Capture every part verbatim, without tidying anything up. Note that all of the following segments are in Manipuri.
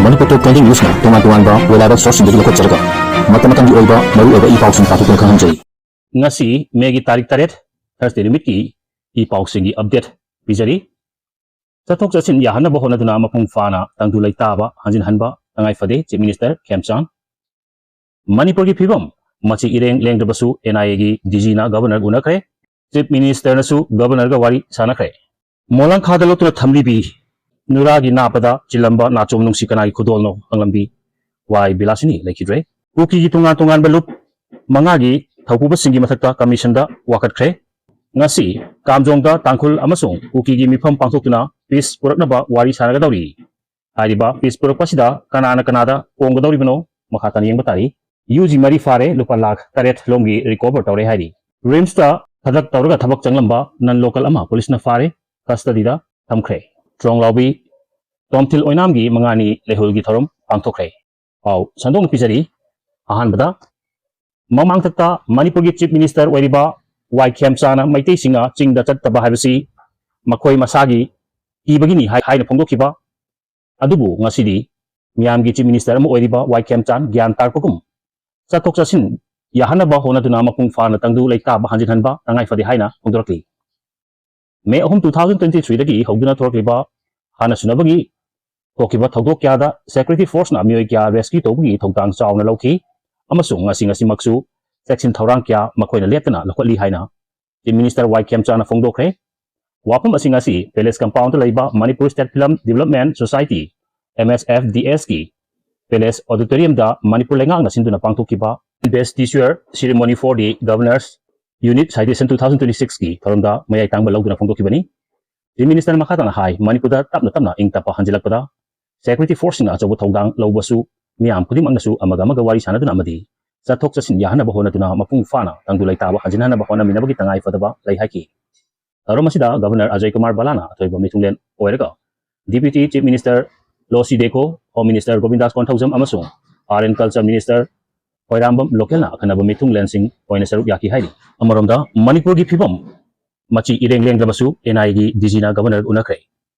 ꯃꯅꯤꯄꯨꯔ ꯇꯣꯞ ꯇ꯭ꯋꯦꯟꯇꯤ ꯅ꯭ꯌꯨꯁꯅ ꯇꯣꯉꯥꯟ ꯇꯣꯉꯥꯟꯕ ꯔꯤꯂꯥꯏꯕꯜ ꯁꯣꯔꯁꯁꯤꯡꯗꯒꯤ ꯂꯧꯈꯠꯆꯔꯒ ꯃꯇꯝ ꯃꯇꯝꯒꯤ ꯑꯣꯏꯕ ꯃꯔꯨꯑꯣꯏꯕ ꯏ ꯄꯥꯎꯁꯤꯡ ꯄꯥꯊꯣꯛꯇꯨꯅ ꯈꯪꯍꯟꯖꯩ꯫ ꯉꯁꯤ ꯃꯦꯒꯤ ꯇꯥꯔꯤꯛ ꯇꯔꯦꯠ, ꯊꯔꯁꯗꯦ ꯅꯨꯃꯤꯠꯀꯤ ꯏ ꯄꯥꯎꯁꯤꯡꯒꯤ ꯑꯞꯗꯦꯠ ꯄꯤꯖꯔꯤ꯫ ꯆꯠꯊꯣꯛ ꯆꯠꯁꯤꯟ ꯌꯥꯍꯟꯅꯕ ꯍꯣꯠꯅꯗꯨꯅ ꯃꯄꯨꯡ ꯐꯥꯅ ꯇꯪꯗꯨ ꯂꯩꯇꯥꯕ ꯍꯟꯖꯤꯟꯍꯟꯕ ꯇꯉꯥꯏ ꯐꯗꯦ, ꯆꯤꯐ ꯃꯤꯅꯤꯁꯇꯔ ꯈꯦꯝꯆꯥꯟ꯫ ꯃꯅꯤꯄꯨꯔꯒꯤ ꯐꯤꯕꯝ ꯃꯆꯤ ꯏꯔꯦꯡ ꯂꯦꯡꯗ꯭ꯔꯕꯁꯨ ꯑꯦꯟ ꯑꯥꯏ ꯑꯦꯒꯤ ꯗꯤ ꯖꯤꯅ ꯒꯕꯔꯅꯔ ꯎꯅꯈ꯭ꯔꯦ꯫ ꯆꯤꯐ ꯃꯤꯅꯤꯁꯇꯔꯅꯁꯨ ꯒꯕꯔꯅꯔꯒ ꯋꯥꯔꯤ ꯁꯥꯟꯅꯈ꯭ꯔꯦ꯫ ꯃꯣꯂꯥꯡꯈꯥꯗ ꯂꯣꯠꯇꯨꯅ ꯊꯝꯂꯤꯕꯤ ꯅꯨꯔꯥꯒꯤ ꯅꯥꯞꯄꯗ ꯆꯤꯜꯂꯝꯕ ꯅꯥꯆꯣꯝ ꯅꯨꯡꯁꯤ ꯀꯅꯥꯒꯤ ꯈꯨꯗꯣꯜꯅꯣ ꯍꯪꯂꯝꯕꯤ ꯋꯥꯏ ꯕꯤꯂꯥꯁꯤꯅꯤ ꯂꯩꯈꯤꯗ꯭ꯔꯦ꯫ ꯀꯨꯀꯤꯒꯤ ꯇꯣꯉꯥꯟ ꯇꯣꯉꯥꯟꯕ ꯂꯨꯞ ꯃꯉꯥꯒꯤ ꯊꯧꯄꯨꯕꯁꯤꯡꯒꯤ ꯃꯊꯛꯇ ꯀꯃꯤꯁꯟꯗ ꯋꯥꯀꯠꯈ꯭ꯔꯦ꯫ ꯉꯁꯤ ꯀꯥꯝꯖꯣꯡꯗ ꯇꯥꯡꯈꯨꯜ ꯑꯃꯁꯨꯡ ꯀꯨꯀꯤꯒꯤ ꯃꯤꯐꯝ ꯄꯥꯡꯊꯣꯛꯇꯨꯅ ꯄꯤꯁ ꯄꯨꯔꯛꯅꯕ ꯋꯥꯔꯤ ꯁꯥꯟꯅꯒꯗꯧꯔꯤ꯫ ꯍꯥꯏꯔꯤꯕ ꯄꯤꯁ ꯄꯨꯔꯛꯄꯁꯤꯗ ꯀꯅꯥꯅ ꯀꯅꯥꯗ ꯀꯣꯡꯒꯗꯧꯔꯤꯕꯅꯣ? ꯃꯈꯥ ꯇꯥꯅ ꯌꯦꯡꯕ ꯇꯥꯔꯤ꯫ ꯌꯨ ꯖꯤ ꯃꯔꯤ ꯐꯥꯔꯦ, ꯂꯨꯄꯥ ꯂꯥꯈ ꯇꯔꯦꯠ ꯂꯣꯝꯒꯤ ꯔꯤꯀꯣꯚꯔ ꯇꯧꯔꯦ ꯍꯥꯏꯔꯤ꯫ ꯔꯤꯝꯁꯇ ꯊꯗꯛ ꯇꯧꯔꯒ ꯊꯕꯛ ꯆꯪꯂꯝꯕ ꯅꯟ ꯂꯣꯀꯦꯜ ꯑꯃ ꯄꯨꯂꯤꯁꯅ ꯐꯥꯔꯦ, ꯀꯁꯇꯗꯤꯗ ꯊꯝꯈ꯭ꯔꯦ꯫ ꯇ꯭ꯔꯣꯡꯂꯥꯎꯕꯤ ꯇꯣꯝꯊꯤꯜ ꯑꯣꯏꯅꯥꯝꯒꯤ ꯃꯉꯥꯅꯤ ꯂꯩꯍꯨꯜꯒꯤ ꯊꯧꯔꯝ ꯄꯥꯡꯊꯣꯛꯈ꯭ꯔꯦ꯫ ꯄꯥꯎ ꯁꯟꯗꯣꯛꯅ ꯄꯤꯖꯔꯤ꯫ ꯑꯍꯥꯟꯕꯗ, ꯃꯃꯥꯡꯊꯛꯇ ꯃꯅꯤꯄꯨꯔꯒꯤ ꯆꯤꯐ ꯃꯤꯅꯤꯁꯇꯔ ꯑꯣꯏꯔꯤꯕ ꯋꯥꯏ ꯈꯦꯝꯆꯥꯅ ꯃꯩꯇꯩꯁꯤꯡꯅ ꯆꯤꯡꯗ ꯆꯠꯇꯕ ꯍꯥꯏꯕꯁꯤ ꯃꯈꯣꯏ ꯃꯁꯥꯒꯤ ꯀꯤꯕꯒꯤꯅꯤ ꯍꯥꯏ-, ꯍꯥꯏꯅ ꯐꯣꯡꯗꯣꯛꯈꯤꯕ꯫ ꯑꯗꯨꯕꯨ ꯉꯁꯤꯗꯤ ꯃꯤꯌꯥꯝꯒꯤ ꯆꯤꯐ ꯃꯤꯅꯤꯁꯇꯔ ꯑꯃ ꯑꯣꯏꯔꯤꯕ ꯋꯥꯏ ꯈꯦꯝꯆꯥꯟ ꯒ꯭ꯌꯥꯟ ꯇꯥꯔꯛꯄꯒꯨꯝ ꯆꯠꯊꯣꯛ ꯆꯠꯁꯤꯟ ꯌꯥꯍꯟꯅꯕ ꯍꯣꯠꯅꯗꯨꯅ ꯃꯄꯨꯡ ꯐꯥꯅ ꯇꯪꯗꯨ ꯂꯩꯇꯥꯕ ꯍꯟꯖꯤꯟꯍꯟꯕ ꯇꯉꯥꯏ ꯐꯗꯦ ꯍꯥꯏꯅ ꯐꯣꯡꯗꯣꯔꯛꯂꯤ꯫ ꯃꯦ ꯑꯍꯨꯝ, ꯇꯨ ꯊꯥꯎꯖꯟ ꯇ꯭ꯋꯦꯟꯇꯤ ꯊ꯭ꯔꯤꯗꯒꯤ ꯍꯧꯗꯨꯅ ꯊꯣꯔꯛꯂꯤꯕ ꯍꯥꯟꯅ ꯁꯨꯅꯕꯒꯤ ꯊꯣꯛꯈꯤꯕ ꯊꯧꯗꯣꯛ ꯀꯌꯥꯗ ꯁꯦꯀ꯭ꯌꯨꯔꯤꯇꯤ ꯐꯣꯔꯁꯅ ꯃꯤꯑꯣꯏ ꯀꯌꯥ ꯔꯦꯁꯀ꯭ꯌꯨ ꯇꯧꯕꯒꯤ ꯊꯧꯗꯥꯡ ꯆꯥꯎꯅ ꯂꯧꯈꯤ ꯑꯃꯁꯨꯡ ꯉꯁꯤ, ꯉꯁꯤꯃꯛꯁꯨ ꯆꯦꯛꯁꯤꯟ ꯊꯧꯔꯥꯡ ꯀꯌꯥ ꯃꯈꯣꯏꯅ ꯂꯦꯞꯇꯅ ꯂꯧꯈꯠꯂꯤ ꯍꯥꯏꯅ ꯆꯤꯐ ꯃꯤꯅꯤꯁꯇꯔ ꯋꯥꯏ ꯈꯦꯝꯆꯥꯅ ꯐꯣꯡꯗꯣꯛꯈ꯭ꯔꯦ꯫ ꯋꯥꯐꯝ ꯑꯁꯤꯡ ꯑꯁꯤ ꯄꯦꯂꯦꯁ ꯀꯝꯄꯥꯎꯟꯗ ꯂꯩꯕ Manipur state film development society, M S F D ꯑꯦꯁꯀꯤ ꯄꯦꯂꯦꯁ ꯑꯣꯗꯤꯇꯣꯔꯤꯌꯝꯗ ꯃꯅꯤꯄꯨꯔ ꯂꯩꯉꯥꯛꯅ ꯁꯤꯟꯗꯨꯅ ꯄꯥꯡꯊꯣꯛꯈꯤꯕ investiture ceremony for the governor's unit citation two thousand twenty ꯁꯤꯛꯁꯀꯤ ꯊꯧꯔꯝꯗ ꯃꯌꯥꯏ ꯇꯥꯡꯕ ꯂꯧꯗꯨꯅ ꯐꯣꯡꯗꯣꯛꯈꯤꯕꯅꯤ꯫ ꯆꯤꯐ ꯃꯤꯅꯤꯁꯇꯔꯅ ꯃꯈꯥ ꯇꯥꯅ ꯍꯥꯏ, ꯃꯅꯤꯄꯨꯔꯗ ꯇꯞꯅ ꯇꯞꯅ ꯏꯪ ꯇꯞꯄ ꯍꯟꯖꯤꯜꯂꯛꯄꯗ ꯁꯦꯀ꯭ꯌꯨꯔꯤꯇꯤ ꯐꯣꯔꯁꯁꯤꯡꯅ ꯑꯆꯧꯕ ꯊꯧꯗꯥꯡ ꯂꯧꯕꯁꯨ ꯃꯤꯌꯥꯝ ꯈꯨꯗꯤꯡꯃꯛꯅꯁꯨ ꯑꯃꯒ ꯑꯃꯒ ꯋꯥꯔꯤ ꯁꯥꯟꯅꯗꯨꯅ ꯑꯃꯗꯤ ꯆꯠꯊꯣꯛ ꯆꯠꯁꯤꯟ ꯌꯥꯍꯟꯅꯕ ꯍꯣꯠꯅꯗꯨꯅ ꯃꯄꯨꯡ ꯐꯥꯅ ꯇꯪꯗꯨ ꯂꯩꯇꯥꯕ ꯍꯟꯖꯤꯟꯍꯟꯅꯕ ꯍꯣꯠꯅꯃꯤꯟꯅꯕꯒꯤ ꯇꯉꯥꯏ ꯐꯗꯕ ꯂꯩ ꯍꯥꯏꯈꯤ꯫ ꯊꯧꯔꯝ ꯑꯁꯤꯗ ꯒꯕꯔꯅꯔ ꯑꯖꯌ ꯀꯨꯃꯥꯔ ꯕꯂꯥꯅ ꯑꯊꯣꯏꯕ ꯃꯤꯊꯨꯡꯂꯦꯟ ꯑꯣꯏꯔꯒ deputy chief minister Losii Dikho, home minister Govindas Konthoujam ꯑꯃꯁꯨꯡ art and culture minister Khoirambam ꯂꯣꯀꯦꯜꯅ ꯑꯈꯟꯅꯕ ꯃꯤꯊꯨꯡꯂꯦꯟꯁꯤꯡ ꯑꯣꯏꯅ ꯁꯔꯨꯛ ꯌꯥꯈꯤ ꯍꯥꯏꯔꯤ꯫ ꯑꯃꯔꯣꯝꯗ ꯃꯅꯤꯄꯨꯔꯒꯤ ꯐꯤꯕꯝ ꯃꯆꯤ ꯏꯔꯦꯡ ꯂꯦꯡꯗꯕꯁꯨ ꯑꯦꯟ ꯑꯥꯏ ꯑꯦꯒꯤ ꯗꯤ ꯖꯤꯅ ꯒꯕꯔꯅꯔ ꯎꯅꯈ꯭ꯔꯦ꯫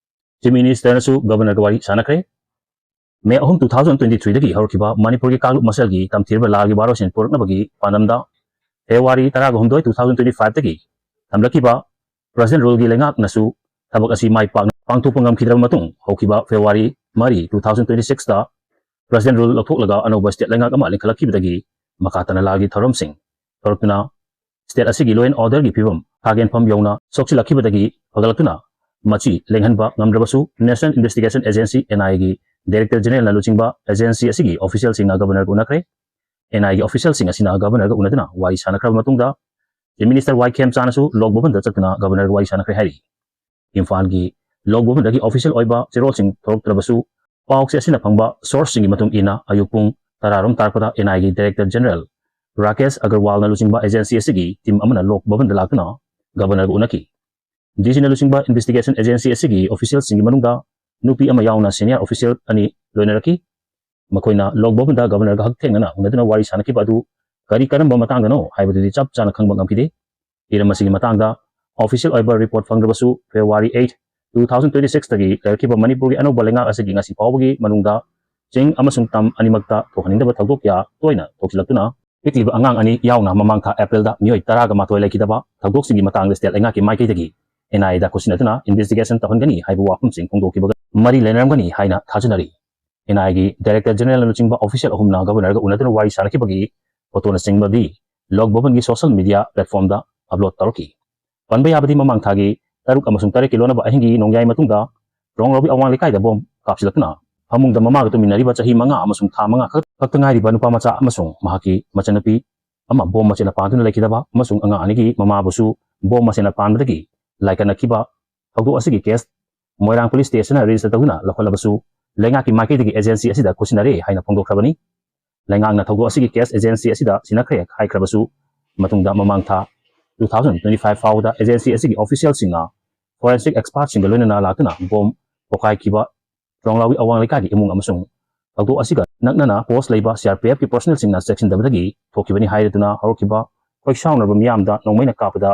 ꯆꯤꯐ ꯃꯤꯅꯤꯁꯇꯔꯅꯁꯨ ꯒꯕꯔꯅꯔꯒ ꯋꯥꯔꯤ ꯁꯥꯟꯅꯈ꯭ꯔꯦ꯫ ꯃꯦ ꯑꯍꯨꯝ, two thousand twenty three ꯗꯒꯤ ꯍꯧꯔꯛꯈꯤꯕ ꯃꯅꯤꯄꯨꯔꯒꯤ ꯀꯥꯡꯂꯨꯞ ꯃꯁꯦꯜꯒꯤ ꯇꯝꯊꯤꯔꯕ ꯂꯥꯜꯒꯤ ꯋꯥꯔꯣꯏꯁꯤꯟ ꯄꯨꯔꯛꯅꯕꯒꯤ ꯄꯥꯟꯗꯝꯗ ꯐꯦꯕ꯭ꯔꯨꯋꯥꯔꯤ ꯇꯔꯥꯒ ꯍꯨꯝꯗꯣꯏ, two thousand twenty five ꯗꯒꯤ ꯊꯝꯂꯛꯈꯤꯕ President Ruleꯒꯤ ꯂꯩꯉꯥꯛꯅꯁꯨ ꯊꯕꯛ ꯑꯁꯤ ꯃꯥꯏ ꯄꯥꯛꯅ ꯄꯥꯡꯊꯣꯛꯄ ꯉꯝꯈꯤꯗ꯭ꯔꯕ ꯃꯇꯨꯡ, ꯍꯧꯈꯤꯕ ꯐꯦꯕ꯭ꯔꯨꯋꯥꯔꯤ ꯃꯔꯤ, two thousand twenty sixꯇ President Rule ꯂꯧꯊꯣꯛꯂꯒ ꯑꯅꯧꯕ state ꯂꯩꯉꯥꯛ ꯑꯃ ꯂꯤꯡꯈꯠꯂꯛꯈꯤꯕꯗꯒꯤ ꯃꯈꯥ ꯇꯥꯅ ꯂꯥꯜꯒꯤ ꯊꯧꯔꯝꯁꯤꯡ ꯊꯣꯔꯛꯇꯨꯅ state ꯑꯁꯤꯒꯤ law and orderꯒꯤ ꯐꯤꯕꯝ ꯊꯥꯒꯦꯟꯐꯝ ꯌꯧꯅ ꯁꯣꯛꯆꯤꯜꯂꯛꯈꯤꯕꯗꯒꯤ ꯐꯒꯠꯂꯛꯇꯨꯅ ꯃꯆꯤ ꯂꯦꯡꯍꯟꯕ ꯉꯝꯗ꯭ꯔꯕꯁꯨ, National Investigation Agency, NIAꯒꯤ Director Generalꯅ ꯂꯨꯆꯤꯡꯕ agency ꯑꯁꯤꯒꯤ officialꯁꯤꯡꯅ Governorꯒ ꯎꯅꯈ꯭ꯔꯦ꯫ NIAꯒꯤ officialꯁꯤꯡ ꯑꯁꯤꯅ Governorꯒ ꯎꯅꯗꯨꯅ ꯋꯥꯔꯤ ꯁꯥꯅꯈ꯭ꯔꯕ ꯃꯇꯨꯡꯗ, Chief Minister ꯋꯥꯏ ꯈꯦꯝꯆꯥꯟꯅꯁꯨ ꯂꯣꯛ ꯚꯕꯟꯗ ꯆꯠꯇꯨꯅ Governorꯒ ꯋꯥꯔꯤ ꯁꯥꯅꯈ꯭ꯔꯦ ꯍꯥꯏꯔꯤ꯫ ꯏꯝꯐꯥꯜꯒꯤ ꯂꯣꯛ ꯚꯕꯟꯗꯒꯤ official ꯑꯣꯏꯕ ꯆꯦꯔꯣꯜꯁꯤꯡ ꯊꯣꯔꯛꯇ꯭ꯔꯕꯁꯨ, ꯄꯥꯎꯁꯦ ꯑꯁꯤꯅ ꯐꯪꯕ sourceꯁꯤꯡꯒꯤ ꯃꯇꯨꯡ ꯏꯟꯅ, ꯑꯌꯨꯛ ꯄꯨꯡ ꯇꯔꯥꯔꯣꯝ ꯇꯥꯔꯛꯄꯗ NIAꯒꯤ Director General ꯔꯥꯀꯦꯁ ꯑꯒꯔꯋꯥꯜꯅ ꯂꯨꯆꯤꯡꯕ agency ꯑꯁꯤꯒꯤ team ꯑꯃꯅ ꯂꯣꯛ ꯚꯕꯟꯗ ꯂꯥꯛꯇꯨꯅ Governorꯒ ꯎꯅꯈꯤ꯫ DCꯅ ꯂꯨꯆꯤꯡꯕ investigation agency ꯑꯁꯤꯒꯤ officialꯁꯤꯡꯒꯤ ꯃꯅꯨꯡꯗ ꯅꯨꯄꯤ ꯑꯃ ꯌꯥꯎꯅ senior official ꯑꯅꯤ ꯂꯣꯏꯅꯔꯛꯈꯤ꯫ ꯃꯈꯣꯏꯅ ꯂꯣꯛ ꯚꯕꯟꯗ Governorꯒ ꯍꯛꯊꯦꯡꯅꯅ ꯎꯅꯗꯨꯅ ꯋꯥꯔꯤ ꯁꯥꯅꯈꯤꯕ ꯑꯗꯨ ꯀꯔꯤ ꯀꯔꯝꯕ ꯃꯇꯥꯡꯗꯅꯣ ꯍꯥꯏꯕꯗꯨꯗꯤ ꯆꯞ ꯆꯥꯅ ꯈꯪꯕ ꯉꯝꯈꯤꯗꯦ꯫ ꯍꯤꯔꯝ ꯑꯁꯤꯒꯤ ꯃꯇꯥꯡꯗ official ꯑꯣꯏꯕ report ꯐꯪꯗ꯭ꯔꯕꯁꯨ, February eight, two thousand twenty sixꯇꯒꯤ ꯂꯩꯔꯛꯈꯤꯕ ꯃꯅꯤꯄꯨꯔꯒꯤ ꯑꯅꯧꯕ ꯂꯩꯉꯥꯛ ꯑꯁꯤꯒꯤ ꯉꯁꯤ ꯐꯥꯎꯕꯒꯤ ꯃꯅꯨꯡꯗ ꯆꯤꯡ ꯑꯃꯁꯨꯡ ꯇꯝ ꯑꯅꯤꯃꯛꯇ ꯊꯣꯛꯍꯟꯅꯤꯡꯗꯕ ꯊꯧꯗꯣꯛ ꯀꯌꯥ ꯇꯣꯏꯅ ꯊꯣꯛꯁꯤꯜꯂꯛꯇꯨꯅ, ꯄꯤꯛꯂꯤꯕ ꯑꯉꯥꯡ ꯑꯅꯤ ꯌꯥꯎꯅ ꯃꯃꯥꯡ ꯊꯥ Aprilꯗ ꯃꯤꯑꯣꯏ ꯇꯔꯥꯒ ꯃꯥꯊꯣꯏ ꯂꯩꯈꯤꯗꯕ ꯊꯧꯗꯣꯛꯁꯤꯡꯒꯤ ꯃꯇꯥꯡꯗ state ꯂꯩꯉꯥꯛꯀꯤ ꯃꯥꯏꯀꯩꯗꯒꯤ NIAꯗ ꯈꯨꯠꯁꯤꯟꯅꯗꯨꯅ investigation ꯇꯧꯍꯟꯒꯅꯤ ꯍꯥꯏꯕ ꯋꯥꯐꯝꯁꯤꯡ ꯐꯣꯡꯗꯣꯛꯈꯤꯕꯒ ꯃꯔꯤ ꯂꯩꯅꯔꯝꯒꯅꯤ ꯍꯥꯏꯅ ꯊꯥꯖꯅꯔꯤ꯫ NIAꯒꯤ Director Generalꯅ ꯂꯨꯆꯤꯡꯕ official ꯑꯍꯨꯝꯅ Governorꯒ ꯎꯅꯗꯨꯅ ꯋꯥꯔꯤ ꯁꯥꯅꯈꯤꯕꯒꯤ photoꯅꯆꯤꯡꯕꯗꯤ ꯂꯣꯛ ꯚꯕꯟꯒꯤ social media platformꯗ upload ꯇꯧꯔꯛꯈꯤ꯫ ꯄꯟꯕ ꯌꯥꯕꯗꯤ, ꯃꯃꯥꯡ ꯊꯥꯒꯤ ꯇꯔꯨꯛ ꯑꯃꯁꯨꯡ ꯇꯔꯦꯠꯀꯤ ꯂꯣꯟꯅꯕ ꯑꯍꯤꯡꯒꯤ ꯅꯣꯡꯌꯥꯏ ꯃꯇꯨꯡꯗ ꯔꯣꯡꯂꯥꯎꯕꯤ ꯑꯋꯥꯡ ꯂꯩꯀꯥꯏꯗ ꯕꯣꯝ ꯀꯥꯞꯁꯤꯜꯂꯛꯇꯨꯅ ꯐꯃꯨꯡꯗ ꯃꯃꯥꯒ ꯇꯨꯃꯤꯟꯅꯔꯤꯕ ꯆꯍꯤ ꯃꯉꯥ ꯑꯃꯁꯨꯡ ꯊꯥ ꯃꯉꯥ ꯈꯛ-, ꯈꯛꯇ ꯉꯥꯏꯔꯤꯕ ꯅꯨꯄꯥ ꯃꯆꯥ ꯑꯃꯁꯨꯡ ꯃꯍꯥꯛꯀꯤ ꯃꯆꯟꯅꯨꯄꯤ ꯑꯃ ꯕꯣꯝ ꯃꯆꯦꯠꯅ ꯄꯥꯟꯗꯨꯅ ꯂꯩꯈꯤꯗꯕ ꯑꯃꯁꯨꯡ ꯑꯉꯥꯡ ꯑꯅꯤꯒꯤ ꯃꯃꯥꯕꯨꯁꯨ ꯕꯣꯝ ꯃꯆꯦꯠꯅ ꯄꯥꯟꯕꯗꯒꯤ ꯂꯥꯏꯀꯠꯅꯈꯤꯕ ꯊꯧꯗꯣꯛ ꯑꯁꯤꯒꯤ case ꯃꯣꯏꯔꯥꯡ police stationꯅ register ꯇꯧꯗꯨꯅ ꯂꯧꯈꯠꯂꯕꯁꯨ, ꯂꯩꯉꯥꯛꯀꯤ ꯃꯥꯏꯀꯩꯗꯒꯤ agency ꯑꯁꯤꯗ ꯈꯨꯠꯁꯤꯟꯅꯔꯦ ꯍꯥꯏꯅ ꯐꯣꯡꯗꯣꯛꯈ꯭ꯔꯕꯅꯤ꯫ ꯂꯩꯉꯥꯛꯅ ꯊꯧꯗꯣꯛ ꯑꯁꯤꯒꯤ case agency ꯑꯁꯤꯗ ꯁꯤꯟꯅꯈ꯭ꯔꯦ ꯍꯥꯏꯈ꯭ꯔꯕꯁꯨ, ꯃꯇꯨꯡꯗ ꯃꯃꯥꯡ ꯊꯥ two thousand twenty five ꯐꯥꯎꯕꯗ agency ꯑꯁꯤꯒꯤ officialꯁꯤꯡꯅ forensic expertꯁꯤꯡꯒ ꯂꯣꯏꯅꯅ ꯂꯥꯛꯇꯨꯅ ꯕꯣꯝ ꯄꯣꯈꯥꯏꯈꯤꯕ ꯔꯣꯡꯂꯥꯎꯕꯤ ꯑꯋꯥꯡ ꯂꯩꯀꯥꯏꯒꯤ ꯏꯃꯨꯡ ꯑꯃꯁꯨꯡ ꯊꯧꯗꯣꯛ ꯑꯁꯤꯒ ꯅꯛꯅꯅ post ꯂꯩꯕ CRPFꯀꯤ personnelꯁꯤꯡꯅ ꯆꯦꯛꯁꯤꯟꯗꯕꯗꯒꯤ ꯊꯣꯛꯈꯤꯕꯅꯤ ꯍꯥꯏꯔꯗꯨꯅ ꯍꯧꯔꯛꯈꯤꯕ ꯈꯣꯏꯁꯥꯎꯅꯔꯕ ꯃꯤꯌꯥꯝꯗ ꯅꯣꯡꯃꯩꯅ ꯀꯥꯞꯄꯗ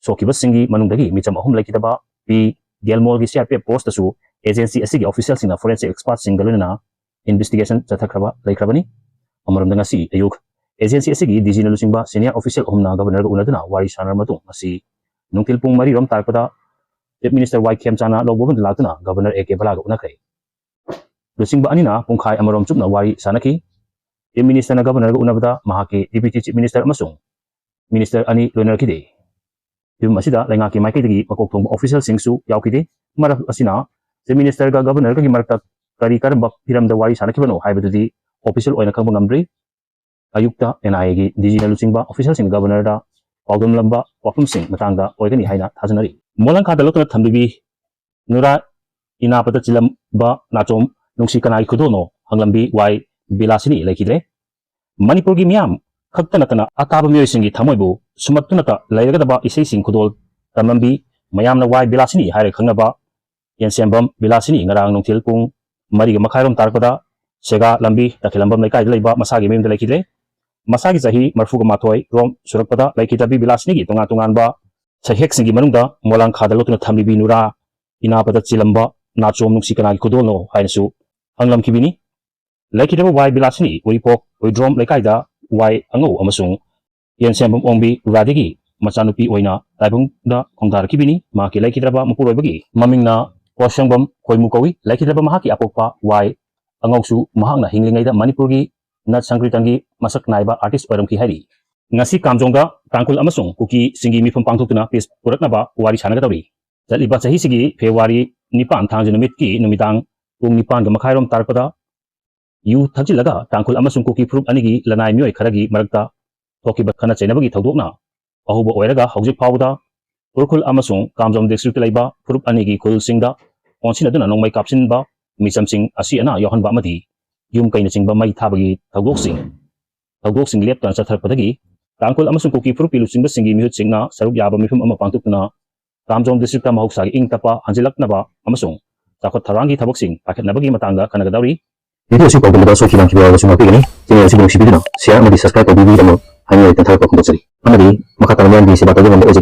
ꯁꯣꯛꯈꯤꯕꯁꯤꯡꯒꯤ ꯃꯅꯨꯡꯗꯒꯤ ꯃꯤꯆꯝ ꯑꯍꯨꯝ ꯂꯩꯈꯤꯗꯕ ꯄꯤ ꯒꯦꯜꯃꯣꯜꯒꯤ CRPF postꯇꯁꯨ agency ꯑꯁꯤꯒꯤ officialꯁꯤꯡꯅ forensic expertꯁꯤꯡꯒ ꯂꯣꯏꯅꯅ ꯏꯟꯚꯦꯁꯇꯤꯒꯦꯁꯟ ꯆꯠꯊꯈ꯭ꯔꯕ ꯂꯩꯈ꯭ꯔꯕꯅꯤ꯫ ꯑꯃꯔꯣꯝꯗ ꯉꯁꯤ ꯑꯌꯨꯛ ꯑꯦꯖꯦꯟꯁꯤ ꯑꯁꯤꯒꯤ ꯗꯤꯖꯤꯅ ꯂꯨꯆꯤꯡꯕ ꯁꯦꯅꯤꯌꯔ ꯑꯣꯐꯤꯁꯤꯌꯦꯜ ꯑꯍꯨꯝꯅ ꯒꯕꯔꯅꯔꯒ ꯎꯅꯗꯨꯅ ꯋꯥꯔꯤ ꯁꯥꯟꯅꯔꯕ ꯃꯇꯨꯡ ꯉꯁꯤ ꯅꯨꯡꯊꯤꯜ ꯄꯨꯡ ꯃꯔꯤꯔꯣꯝ ꯇꯥꯔꯛꯄꯗ ꯆꯤꯐ ꯃꯤꯅꯤꯁꯇꯔ ꯋꯥꯏ ꯈꯦꯝꯆꯥꯅ ꯂꯣꯛ ꯚꯕꯟꯗ ꯂꯥꯛꯇꯨꯅ ꯒꯕꯔꯅꯔ ꯑꯦ ꯀꯦ ꯕꯂꯥꯒ ꯎꯅꯈ꯭ꯔꯦ꯫ ꯂꯨꯆꯤꯡꯕ ꯑꯅꯤꯅ ꯄꯨꯡꯈꯥꯏ ꯑꯃꯔꯣꯝ ꯆꯨꯞꯅ ꯋꯥꯔꯤ ꯁꯥꯟꯅꯈꯤ꯫ ꯆꯤꯐ ꯃꯤꯅꯤꯁꯇꯔꯅ ꯒꯕꯔꯅꯔꯒ ꯎꯅꯕꯗ ꯃꯍꯥꯛꯀꯤ ꯗꯤꯄ꯭ꯌꯨꯇꯤ ꯆꯤꯐ ꯃꯤꯅꯤꯁꯇꯔ ꯑꯃꯁꯨꯡ ꯃꯤꯅꯤꯁꯇꯔ ꯑꯅꯤ ꯂꯣꯏꯅꯔꯛꯈꯤꯗꯦ꯫ ꯐꯤꯚꯝ ꯑꯁꯤꯗ ꯂꯩꯉꯥꯛꯀꯤ ꯃꯥꯏꯀꯩꯗꯒꯤ ꯃꯀꯣꯛ ꯊꯣꯡꯕ ꯑꯣꯐꯤꯁꯤꯌꯦꯜꯁꯤꯡꯁꯨ ꯌꯥꯎꯈꯤꯗꯦ꯫ ꯃꯔꯛ ꯑꯁꯤꯅ ꯆꯤꯐ ꯃꯤꯅꯤꯁꯇꯔꯒ ꯒꯕꯔꯅꯔꯒꯒꯤ ꯃꯔꯛꯇ ꯀꯔꯤ ꯀꯔꯝꯕ ꯍꯤꯔꯝꯗ ꯋꯥꯔꯤ ꯁꯥꯟꯅꯈꯤꯕꯅꯣ ꯍꯥꯏꯕꯗꯨꯗꯤ ꯑꯣꯐꯤꯁꯤꯌꯦꯜ ꯑꯣꯏꯅ ꯈꯪꯕ ꯉꯝꯗ꯭ꯔꯤ꯫ ꯑꯌꯨꯛꯇ ꯑꯦꯟ ꯑꯥꯏ ꯑꯦꯒꯤ ꯗꯤꯖꯤꯅ ꯂꯨꯆꯤꯡꯕ ꯑꯣꯐꯤꯁꯤꯌꯦꯜꯁꯤꯡꯅ ꯒꯕꯔꯅꯔꯗ ꯄꯥꯎꯗꯝꯂꯝꯕ ꯋꯥꯐꯝꯁꯤꯡ ꯃꯇꯥꯡꯗ ꯑꯣꯏꯒꯅꯤ ꯍꯥꯏꯅ ꯊꯥꯖꯅꯔꯤ꯫ ꯃꯣꯂꯪꯈꯥꯗ ꯂꯣꯠꯇꯨꯅ ꯊꯝꯂꯤꯕꯤ ꯅꯨꯔꯥ ꯏꯅꯥꯄꯇ ꯆꯤꯜꯂꯝꯕ ꯅꯥꯆꯣꯝ ꯅꯨꯡꯁꯤ ꯀꯅꯥꯒꯤ ꯈꯨꯗꯣꯜꯅꯣ ꯍꯪꯂꯝꯕꯤ ꯋꯥꯏ ꯕꯤꯂꯥꯁꯤꯅꯤ ꯂꯩꯈꯤꯗ꯭ꯔꯦ꯫ ꯃꯅꯤꯄꯨꯔꯒꯤ ꯃꯤꯌꯥꯝ ꯈꯛꯇ ꯅꯠꯇꯅ ꯑꯇꯥꯕ ꯃꯤꯑꯣꯏꯁꯤꯡꯒꯤ ꯊꯃꯣꯏꯕꯨ ꯁꯨꯝꯍꯠꯇꯨꯅꯇ ꯂꯩꯔꯒꯗꯕ ꯏꯁꯩꯁꯤꯡ ꯈꯨꯗꯣꯜ ꯇꯝꯂꯝꯕꯤ ꯃꯌꯥꯝꯅ ꯋꯥꯏ ꯕꯤꯂꯥꯁꯤꯅꯤ ꯍꯥꯏꯔꯒ ꯈꯪꯅꯕ ꯌꯦꯟꯁꯦꯝꯕꯝ ꯕꯤꯂꯥꯁꯤꯅꯤ ꯉꯔꯥꯡ ꯅꯨꯡꯊꯤꯜ ꯄꯨꯡ ꯃꯔꯤꯒ ꯃꯈꯥꯏꯔꯣꯝ ꯇꯥꯔꯛꯄꯗ ꯁꯦꯒꯥ ꯂꯝꯕꯤ ꯇꯈꯦꯂꯝꯕꯝ ꯂꯩꯀꯥꯏꯗ ꯂꯩꯕ ꯃꯁꯥꯒꯤ ꯃꯌꯨꯝꯗ ꯂꯩꯈꯤꯗ꯭ꯔꯦ꯫ ꯃꯁꯥꯒꯤ ꯆꯍꯤ ꯃꯔꯐꯨꯒ ꯃꯥꯊꯣꯏ ꯔꯣꯝ ꯁꯨꯔꯛꯄꯗ ꯂꯩꯈꯤꯗ꯭ꯔꯕꯤ ꯕꯤꯂꯥꯁꯤꯅꯤꯒꯤ ꯇꯣꯉꯥꯟ ꯇꯣꯉꯥꯟꯕ ꯁꯩꯍꯦꯛꯁꯤꯡꯒꯤ ꯃꯅꯨꯡꯗ ꯃꯣꯂꯥꯡꯈꯥꯗ ꯂꯣꯠꯇꯨꯅ ꯊꯝꯂꯤꯕꯤ ꯅꯨꯔꯥ ꯏꯅꯥꯄꯗ ꯆꯤꯜꯂꯝꯕ ꯅꯥꯆꯣꯝ ꯅꯨꯡꯁꯤ ꯀꯅꯥꯒꯤ ꯈꯨꯗꯣꯜꯅꯣ ꯍꯥꯏꯅꯁꯨ ꯍꯪꯂꯝꯈꯤꯕꯅꯤ꯫ ꯂꯩꯈꯤꯗ꯭ꯔꯕ ꯋꯥꯏ ꯕꯤꯂꯥꯁꯤꯅꯤ ꯎꯔꯤꯄꯣꯛ ꯎꯏꯗ꯭ꯔꯣꯝ ꯂꯩꯀꯥꯏꯗ ꯋꯥꯏ ꯑꯉꯧ ꯑꯃꯁꯨꯡ ꯌꯦꯟꯁꯦꯝꯕꯝ ꯑꯣꯡꯕꯤ ꯔꯥꯙꯦꯒꯤ ꯃꯆꯥꯅꯨꯄꯤ ꯑꯣꯏꯅ ꯇꯥꯏꯕꯪꯗ ꯈꯣꯡꯗꯥꯔꯛꯈꯤꯕꯅꯤ꯫ ꯃꯍꯥꯛꯀꯤ ꯂꯩꯈꯤꯗ꯭ꯔꯕ ꯃꯄꯨꯔꯣꯏꯕꯒꯤ ꯃꯃꯤꯡꯅ ꯀꯣꯔꯁꯪꯕꯝ ꯈꯣꯏꯃꯨ ꯀꯧꯏ꯫ ꯂꯩꯈꯤꯗ꯭ꯔꯕ ꯃꯍꯥꯛꯀꯤ ꯑꯄꯣꯛꯄ ꯋꯥꯏ ꯑꯉꯧꯁꯨ ꯃꯍꯥꯛꯅ ꯍꯤꯡꯂꯤꯉꯩꯗ ꯃꯅꯤꯄꯨꯔꯒꯤ ꯅꯠ ꯁꯪꯀ꯭ꯔꯤꯇꯟꯒꯤ ꯃꯁꯛ ꯅꯥꯏꯕ ꯑꯥꯔꯇꯤꯁ ꯑꯣꯏꯔꯝꯈꯤ ꯍꯥꯏꯔꯤ꯫ ꯉꯁꯤ ꯀꯥꯝꯖꯣꯡꯗ ꯇꯥꯡꯈꯨꯜ ꯑꯃꯁꯨꯡ ꯀꯨꯀꯤꯁꯤꯡꯒꯤ ꯃꯤꯐꯝ ꯄꯥꯡꯊꯣꯛꯇꯨꯅ ꯄꯤꯁ ꯄꯨꯔꯛꯅꯕ ꯋꯥꯔꯤ ꯁꯥꯟꯅꯒꯗꯧꯔꯤ꯫ ꯆꯠꯂꯤꯕ ꯆꯍꯤꯁꯤꯒꯤ ꯐꯦꯕ꯭ꯔꯨꯋꯥꯔꯤ ꯅꯤꯄꯥꯟ ꯊꯥꯡꯖ ꯅꯨꯃꯤꯠꯀꯤ ꯅꯨꯃꯤꯗꯥꯡ ꯄꯨꯡ ꯅꯤꯄꯥꯟꯒ ꯃꯈꯥꯏꯔꯣꯝ ꯇꯥꯔꯛꯄꯗ ꯌꯨ ꯊꯛꯆꯤꯜꯂꯒ ꯇꯥꯡꯈꯨꯜ ꯑꯃꯁꯨꯡ ꯀꯨꯀꯤ ꯐꯨꯔꯨꯞ ꯑꯅꯤꯒꯤ ꯂꯅꯥꯏ ꯃꯤꯑꯣꯏ ꯈꯔꯒꯤ ꯃꯔꯛꯇ ꯊꯣꯛꯈꯤꯕ ꯈꯠꯅ ꯆꯩꯅꯕꯒꯤ ꯊꯧꯗꯣꯛꯅ ꯑꯍꯧꯕ ꯑꯣꯏꯔꯒ ꯍꯧꯖꯤꯛ ꯐꯥꯎꯕꯗ ꯎꯈ꯭ꯔꯨꯜ ꯑꯃꯁꯨꯡ ꯀꯥꯝꯖꯣꯡ ꯗꯤꯁꯇ꯭ꯔꯤꯛꯇ ꯂꯩꯕ ꯐꯨꯔꯨꯞ ꯑꯅꯤꯒꯤ ꯈꯨꯜꯁꯤꯡꯗ ꯑꯣꯟꯁꯤꯟꯅꯗꯨꯅ ꯅꯣꯡꯃꯩ ꯀꯥꯞꯁꯤꯟꯕ, ꯃꯤꯆꯝꯁꯤꯡ ꯑꯁꯤ ꯑꯅꯥ ꯌꯥꯎꯍꯟꯕ ꯑꯃꯗꯤ ꯌꯨꯝ ꯀꯩꯅꯆꯤꯡꯕ ꯃꯩ ꯊꯥꯕꯒꯤ ꯊꯧꯗꯣꯛꯁꯤꯡ ꯊꯧꯗꯣꯛꯁꯤꯡ ꯂꯦꯞꯇꯅ ꯆꯠꯊꯔꯛꯄꯗꯒꯤ ꯇꯥꯡꯈꯨꯜ ꯑꯃꯁꯨꯡ ꯀꯨꯀꯤ ꯐꯨꯔꯨꯞꯀꯤ ꯂꯨꯆꯤꯡꯕꯁꯤꯡꯒꯤ ꯃꯤꯍꯨꯠꯁꯤꯡꯅ ꯁꯔꯨꯛ ꯌꯥꯕ ꯃꯤꯐꯝ ꯑꯃ ꯄꯥꯡꯊꯣꯛꯇꯨꯅ ꯀꯥꯝꯖꯣꯡ ꯗꯤꯁꯇ꯭ꯔꯤꯛꯇ ꯃꯍꯧꯁꯥꯒꯤ ꯏꯪ ꯇꯞꯄ ꯍꯟꯖꯤꯜꯂꯛꯅꯕ ꯑꯃꯁꯨꯡ ꯆꯥꯎꯈꯠ ꯊꯧꯔꯥꯡꯒꯤ ꯊꯕꯛꯁꯤꯡ ꯄꯥꯏꯈꯠꯅꯕꯒꯤ ꯃꯇꯥꯡꯗ ꯈꯟꯅꯒꯗꯧꯔꯤ꯫ ꯚꯤꯗꯤꯑꯣ ꯑꯁꯤ ꯄꯥꯎꯗꯝꯕꯗ ꯁꯣꯏꯈꯤ ꯂꯥꯟꯈꯤꯕ ꯌꯥꯎꯔꯕꯁꯨ ꯉꯥꯛꯄꯤꯒꯅꯤ꯫ ꯆꯦꯅꯦꯜ ꯑꯁꯤꯕꯨ ꯅꯨꯡꯁꯤꯕꯤꯗꯨꯅ ꯁꯤꯌꯥꯔ ꯑꯃꯗꯤ ꯁꯕꯁꯀ꯭ꯔꯥꯏꯕ ꯇꯧꯕꯤꯕꯒꯤꯗꯃꯛ ꯍꯥꯏꯅꯤꯡꯉꯥꯏ ꯂꯩꯇꯅ ꯊꯥꯒꯠꯄ ꯐꯣꯡꯗꯣꯛꯆꯔꯤ꯫ ꯑꯃꯗꯤ ꯃꯈꯥ ꯇꯥꯅ ꯃꯌꯥꯝꯒꯤ ꯁꯦꯕꯥ ꯇꯧꯕ ꯉꯝꯕ ꯑꯣꯏꯖꯒꯦ꯫